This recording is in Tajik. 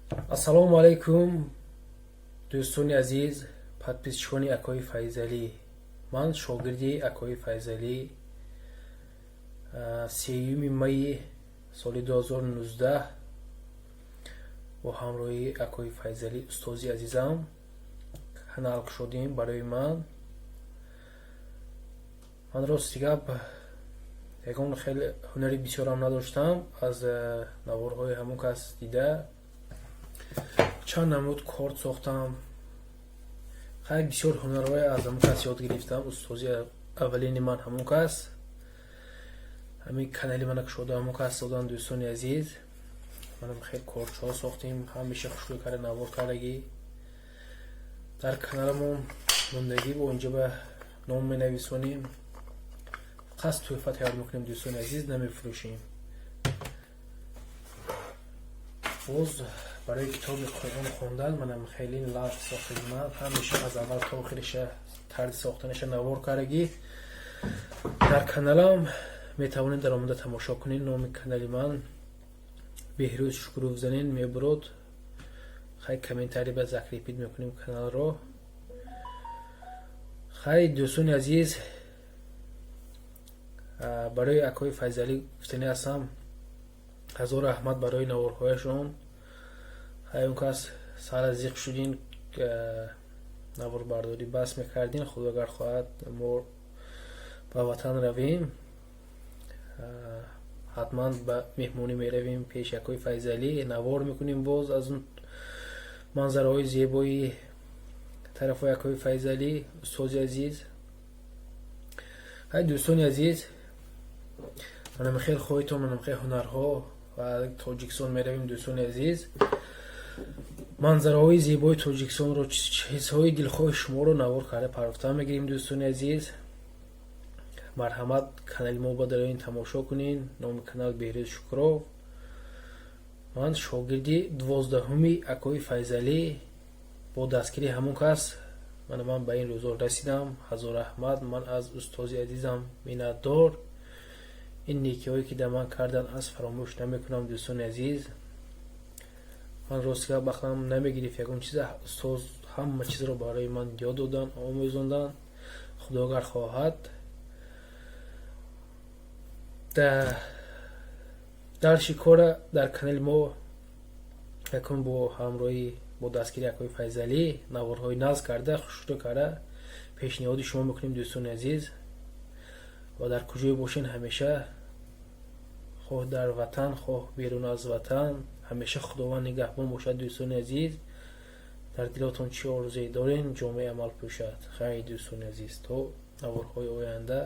Ассалому алайкум, дӯстони азиз, подписчикони акои Файзалӣ. Ман шогирди акои Файзалӣ. 3 майи соли 2019 бо ҳамроҳии акои Файзалӣ, устози азизам, канал кушодем. Барои ман, рости гап, ягон хеле ҳунари бисёрам надоштам. Аз наворҳои ҳамон кас дида чанд намуд корт сохтам. Хеле бисёр ҳунарҳое аз ҳамон кас ёд гирифтам. Устози аввалини ман ҳамон кас, ҳамин канали мана кушода ҳамон кас додан. Дӯстони азиз, манам хеле корчаҳо сохтем, ҳамеша хушрӯй карда, навор кардагӣ дар каналамон мондагӣ. Бо инҷа ба ном менависонем, қасд тӯҳфа тайёр мекунем, дӯстони азиз, намефурӯшем. Боз барои китоби Қуръон хондан манам хеле лавҳ сохтагӣ. Ман ҳамеша аз аввал то охириша тарзи сохтанаша навор кардагӣ дар каналам, метавонед дар омода тамошо кунед. Номи канали ман Беҳрӯз Шукуров занен, мебурод. Хай, комментарий ба закрепить мекунем каналро. Хай, дӯстони азиз, барои акои Файзалӣ гуфтанӣ ҳастам: ҳазор раҳмат барои наворҳояшон. Хай, он кас сара зиқ шудин, наворбардорӣ бас мекардин. Худо агар хоҳад, мо ба ватан равем, ҳатман ба меҳмонӣ меравем пеши акои Файзалӣ, навор мекунем боз аз он манзараҳои зебои тарафҳои акои Файзалӣ, устози азиз. Хай, дӯстони азиз, манам хел хоҳитон, манам хел ҳунарҳо ва Тоҷикистон меравем. Дӯстони азиз, манзараҳои зебои Тоҷикистонро, чизҳои дилхоҳи шуморо навор карда партофта мегирем. Дӯстони азиз, марҳамат, канали мо ба дароин, тамошо кунед. Номи канал Беҳрӯз Шукуров. Ман шогирди 12-уми акои Файзалӣ. Бо дастгирии ҳамон кас ман ба ин рӯзо расидам. Ҳазор раҳмат, ман аз устози азизам миннатдор. Ин некиҳое ки дар ман кардан, аз фаромӯш намекунам. Дӯстони азиз, ман рости гап, ақлам намегирифт ягон чиза. Устоз ҳама чизро барои ман ёд додан, омӯзондан. Худо агар хоҳад, дарши кора дар канали мо якун бо ҳамроҳӣ, бо дастгирии акои Файзалӣ наворҳои наз карда, хушрӯ карда пешниҳоди шумо мекунем. Дӯстони азиз, ва дар куҷое бошен, ҳамеша, хоҳ дар ватан, хоҳ берун аз ватан, ҳамеша Худованд нигаҳбон бошад. Дӯстони азиз, дар дилотон чӣ орзуе дорен, ҷомаи амал пӯшад. Хайр, дӯстони азиз, то наворҳои оянда.